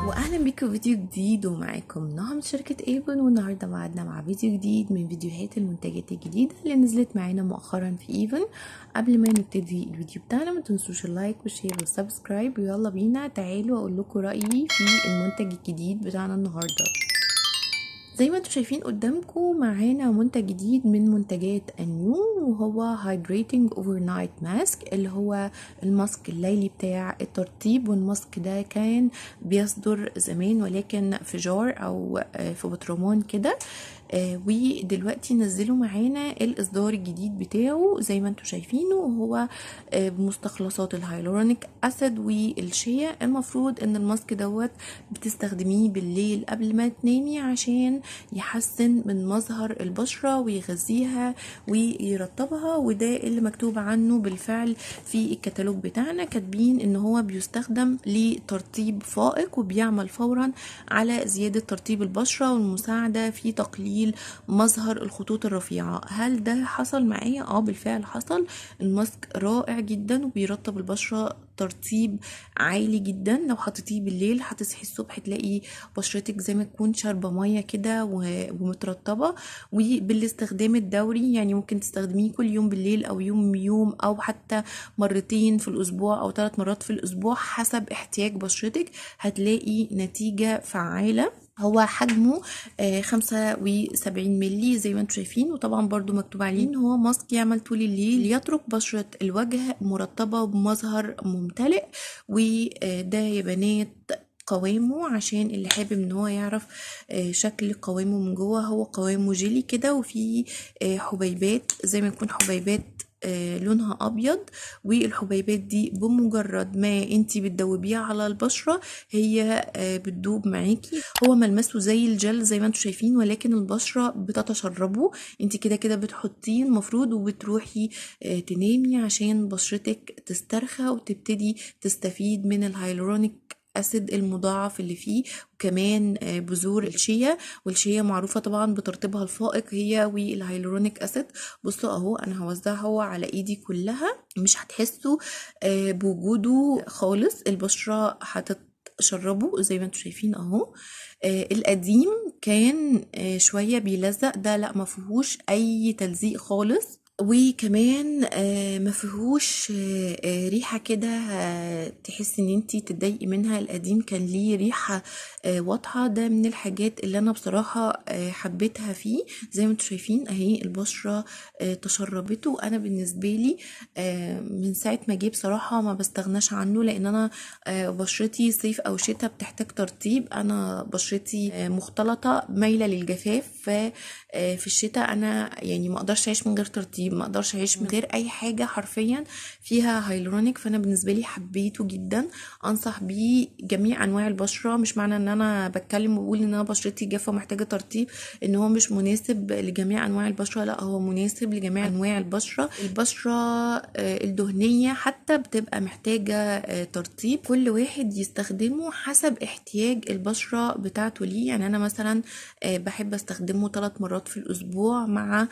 واهلا بيكم في فيديو جديد، ومعاكم نهى من شركة ايفون. والنهاردة معادنا مع فيديو جديد من فيديوهات المنتجات الجديدة اللي نزلت معانا مؤخرا في ايفون. قبل ما نبتدي الفيديو بتاعنا ما تنسوش ال like وال share وال subscribe، ويلا بينا تعالوا اقول لكم رأيي في المنتج الجديد بتاعنا النهاردة. زي ما انتم شايفين قدامكم معانا منتج جديد من منتجات انيو، وهو hydrating overnight mask، اللي هو الماسك الليلي بتاع الترطيب. والماسك ده كان بيصدر زمان ولكن في jar او في بطرمان كده، ودلوقتي نزلوا معانا الاصدار الجديد بتاعه زي ما انتم شايفينه، وهو بمستخلصات ال hyaluronic acid والشيا. المفروض ان الماسك دوت بتستخدميه بالليل قبل ما تنامي عشان يحسن من مظهر البشرة ويغذيها ويرطبها، وده اللي مكتوب عنه بالفعل في الكتالوج بتاعنا. كاتبين ان هو بيستخدم لترطيب فائق وبيعمل فورا على زيادة ترطيب البشرة والمساعدة في تقليل مظهر الخطوط الرفيعة. هل ده حصل معايا؟ بالفعل حصل. الماسك رائع جدا وبيرطب البشرة ترطيب عالي جدا. لو حطيتيه بالليل هتصحي الصبح تلاقي بشرتك زي ما تكون شاربه مية كده ومترطبه. وبالاستخدام الدوري، يعني ممكن تستخدميه كل يوم بالليل او يوم يوم او حتى مرتين في الاسبوع او 3 مرات في الاسبوع حسب احتياج بشرتك، هتلاقي نتيجة فعاله. هو حجمه 75 ملي زي ما انتم شايفين، وطبعا برضو مكتوب عليه ان هو ماسك يعمل طول الليل، يترك بشرة الوجه مرطبة بمظهر ممتلئ. وده يا بنات قوامه، عشان اللي حابب ان هو يعرف شكل قوامه من جوه، هو قوامه جيلي كده وفيه حبيبات زي ما يكون حبيبات لونها ابيض. والحبيبات دي بمجرد ما انتي بتدوبيها على البشرة هي بتدوب معاكي. هو ملمسه زي الجل زي ما انتم شايفين، ولكن البشرة بتتشربه. انتي كده كده بتحطيه المفروض وبتروحي تنامي عشان بشرتك تسترخى وتبتدي تستفيد من ال hyaluronic acid المضاعف اللي فيه، وكمان بذور الشيا. والشيا معروفة طبعا بترطيبها الفائق هي وال hyaluronic acid. بصوا اهو انا هوزعها هو على ايدي كلها، مش هتحسوا بوجوده خالص، البشرة هتتشربه زي ما انتم شايفين اهو. القديم كان شوية بيلزق، ده لا ما فيهوش اي تلزيق خالص، وكمان ما فيهوش ريحه كده تحس ان انتي تتضايقي منها. القديم كان ليه ريحه واضحة. ده من الحاجات اللي انا بصراحة حبيتها فيه. زي ما انتم شايفين اهي البشرة تشربته. انا بالنسبة لي من ساعة ما جه بصراحة ما بستغناش عنه، لان انا بشرتي صيف او شتاء بتحتاج ترطيب. انا بشرتي مختلطة مايلة للجفاف، ففي الشتاء انا يعني ما اقدرش اعيش من غير ترطيب، ما اقدرش اعيش من غير اي حاجة حرفيا فيها هيلورونيك. فانا بالنسبة لي حبيته جدا، انصح بيه جميع انواع البشرة. مش معنى ان انا بتكلم وبقول ان انا بشرتي جافة ومحتاجة ترطيب ان هو مش مناسب لجميع انواع البشرة، لا هو مناسب لجميع انواع البشرة. البشرة الدهنية حتى بتبقى محتاجه ترطيب. كل واحد يستخدمه حسب احتياج البشرة بتاعته ليه. يعني انا مثلا بحب استخدمه 3 مرات في الاسبوع مع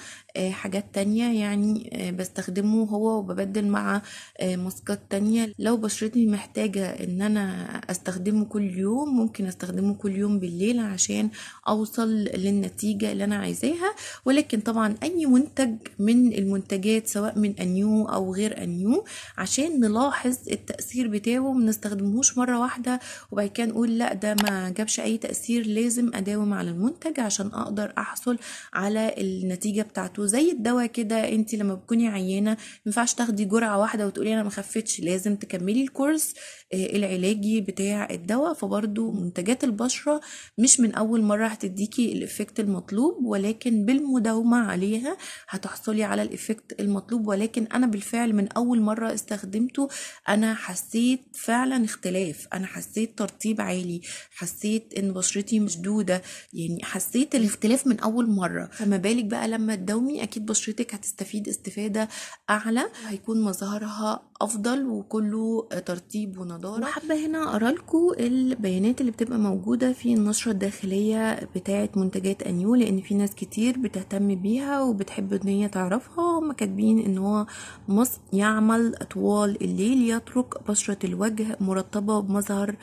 حاجات تانية، يعني بستخدمه هو وببدل مع ماسكات تانية. لو بشرتي محتاجة ان انا استخدمه كل يوم ممكن استخدمه كل يوم بالليل عشان اوصل للنتيجة اللي انا عايزاها. ولكن طبعا اي منتج من المنتجات سواء من انيو او غير انيو عشان نلاحظ التأثير بتاعه ما نستخدمهوش مرة واحدة وبعد كده نقول لا ده ما جابش اي تأثير. لازم اداوم على المنتج عشان اقدر احصل على النتيجة بتاعته. زي الدواء كده، انت لما بتكوني عيانه ما ينفعش تاخدي جرعة واحدة وتقولي انا ما خفتش، لازم تكملي الكورس العلاجي بتاع الدواء. فبرضو منتجات البشرة مش من اول مرة هتديكي ال effect المطلوب، ولكن بالمداومه عليها هتحصلي على ال effect المطلوب. ولكن انا بالفعل من اول مرة استخدمته انا حسيت فعلا اختلاف، انا حسيت ترطيب عالي، حسيت ان بشرتي مشدودة، يعني حسيت الاختلاف من اول مرة. فما بالك بقى لما تداومي، اكيد بشرتك هتستفيد هتستفيد استفادة اعلى، هيكون مظهرها افضل وكله ترطيب ونضارة. وحابة هنا اقرا لكم البيانات اللي بتبقى موجودة في النشرة الداخلية بتاعة منتجات انيو، لان في ناس كتير بتهتم بيها وبتحب ان هي تعرفها. هم كاتبين ان هو ماسك يعمل طوال الليل، يترك بشرة الوجه مرطبة بمظهر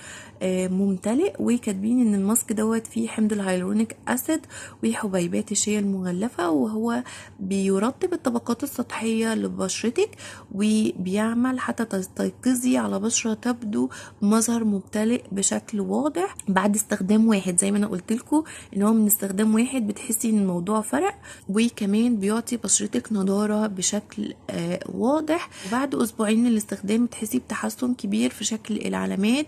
ممتلئ، وكاتبين ان الماسك دوت فيه حمض ال hyaluronic acid وحبيبات الشيا المغلفة، وهو بيرطب الطبقات السطحية لبشرتك وبيعمل حتى تستيقظي على بشرة تبدو مظهر ممتلئ بشكل واضح بعد استخدام واحد. زي ما انا قلت لكم ان هو من استخدام واحد بتحسي ان الموضوع فرق، وكمان بيعطي بشرتك نضارة بشكل واضح. وبعد اسبوعين من الاستخدام بتحسي بتحسن كبير في شكل العلامات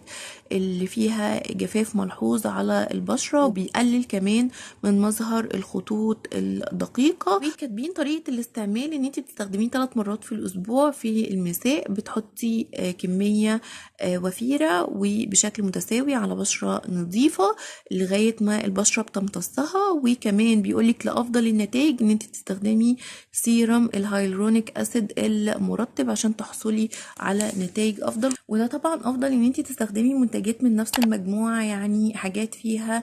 اللي فيها جفاف ملحوظ على البشرة، وبيقلل كمان من مظهر الخطوط الدقيقة. وكاتبين طريقة الاستعمال ان انت بتستخدميه 3 مرات في الاسبوع في المساء، بتحطي كمية وفيرة وبشكل متساوي على بشرة نظيفة لغاية ما البشرة بتمتصها. وكمان بيقولك لأفضل النتائج ان انت تستخدمي serum ال hyaluronic acid المرطب عشان تحصلي على نتائج افضل. وده طبعا افضل ان انت تستخدمي منتجات من نفس المجموعة، يعني حاجات فيها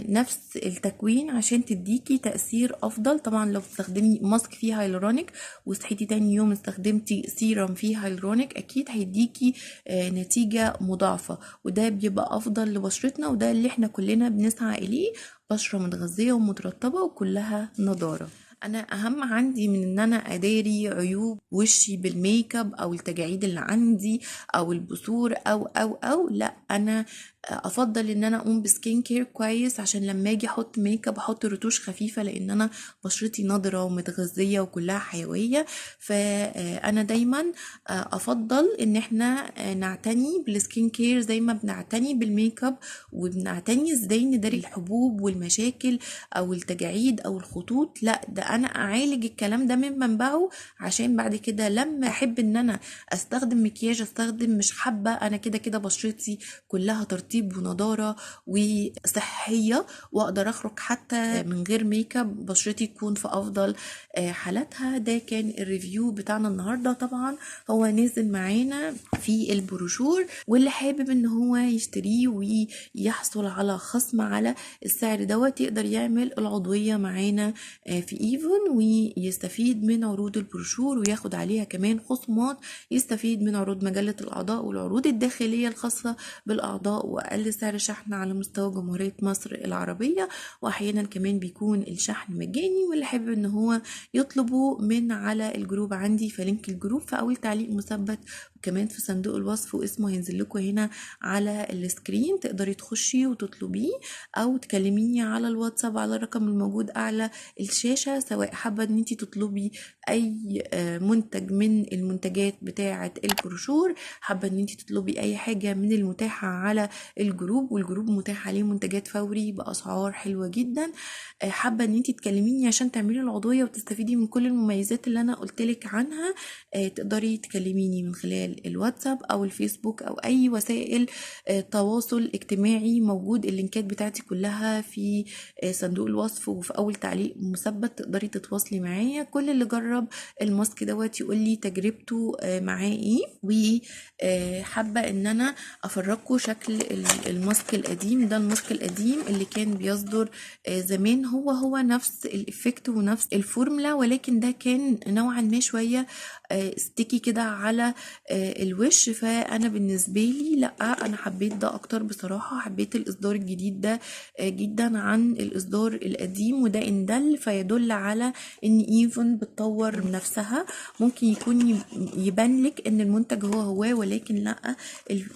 نفس التكوين عشان تديكي تأثير افضل. طبعا لو تستخدمي ماسك فيه هايلورونيك وصحيتي تاني يوم استخدمتي سيرم فيه هايلورونيك، اكيد هيديكي نتيجة مضاعفة، وده بيبقى افضل لبشرتنا، وده اللي احنا كلنا بنسعى اليه، بشرة متغذية ومترطبة وكلها نضارة. انا اهم عندي من ان انا اداري عيوب وشي بالميك اب او التجاعيد اللي عندي او البثور او او او لا، انا افضل ان انا اقوم ب skin care كويس، عشان لما اجي احط ميك اب احط رتوش خفيفة، لان انا بشرتي نضرة ومتغذيه وكلها حيوية. فانا دايما افضل ان احنا نعتني بال skin care زي ما بنعتني بالميك اب، وبنعتني ازاي نداري الحبوب والمشاكل او التجاعيد او الخطوط. لا، ده انا اعالج الكلام ده من منبعه، عشان بعد كده لما احب ان انا استخدم مكياج استخدم، مش حابة انا كده كده بشرتي كلها ترطيب ونضاره وصحية، واقدر اخرج حتى من غير ميك اب، بشرتي تكون في افضل حالاتها. ده كان ال review بتاعنا النهارده. طبعا هو نازل معانا في البروشور، واللي حابب ان هو يشتريه ويحصل على خصم على السعر دوت يقدر يعمل العضوية معانا في ايفون ويستفيد من عروض البروشور وياخد عليها كمان خصومات، يستفيد من عروض مجلة الاعضاء والعروض الداخلية الخاصة بالاعضاء واقل سعر شحن على مستوى جمهورية مصر العربية، واحيانا كمان بيكون الشحن مجاني. واللي حابب ان هو يطلبه من على ال group عندي، ف link ال group في اول تعليق مثبت وكمان في صندوق الوصف، واسمه هينزل لكم هنا على ال screen، تقدري تخشي وتطلبيه او تكلميني على الواتساب على الرقم الموجود اعلى الشاشة، سواء حابة ان انتي تطلبي اي منتج من المنتجات بتاعة البروشور، حابة ان انتي تطلبي اي حاجة من المتاحة على ال group، وال group متاح عليه منتجات فوري باسعار حلوة جدا، حابة ان انتي تكلميني عشان تعملي العضوية وتستفيدي من كل المميزات اللي انا قلتلك عنها، تقدري تكلميني من خلال الواتساب او الفيسبوك او اي وسائل تواصل اجتماعي موجود. اللينكات بتاعتي كلها في صندوق الوصف وفي اول تعليق مثبت، تقدري تتواصلي معايا. كل اللي جرب الماسك دوت يقول لي تجربته معاه ايه، وحابة ان انا افرجكم شكل الماسك القديم. ده الماسك القديم اللي كان بيصدر زمان، هو نفس ال effect ونفس الفورمولا، ولكن ده كان نوعا ما شوية sticky كده على الوش. فانا بالنسبة لي لا، انا حبيت ده اكتر بصراحة، حبيت الاصدار الجديد ده جدا عن الاصدار القديم، وده ان دل فيدل على ان ايفون بتطور نفسها. ممكن يكون يبان لك ان المنتج هو، ولكن لا،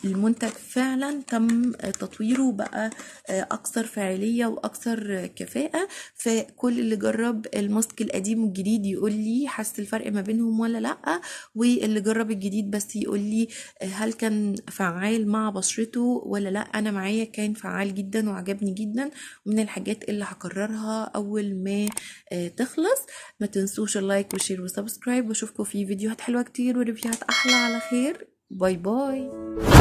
المنتج فعلا تم تطويره بقى اكثر فاعلية واكثر كفاءة. فكل اللي جرب الماسك القديم والجديد يقول لي حس الفرق ما بينهم ولا لا، واللي جرب الجديد بس يقول لي هل كان فعال مع بشرته ولا لا. انا معايا كان فعال جدا وعجبني جدا، ومن الحاجات اللي هكررها اول ما تخلص. ما تنسوش ال like وال share و subscribe، واشوفكم في فيديوهات حلوة كتير و review هات احلى على خير. bye bye.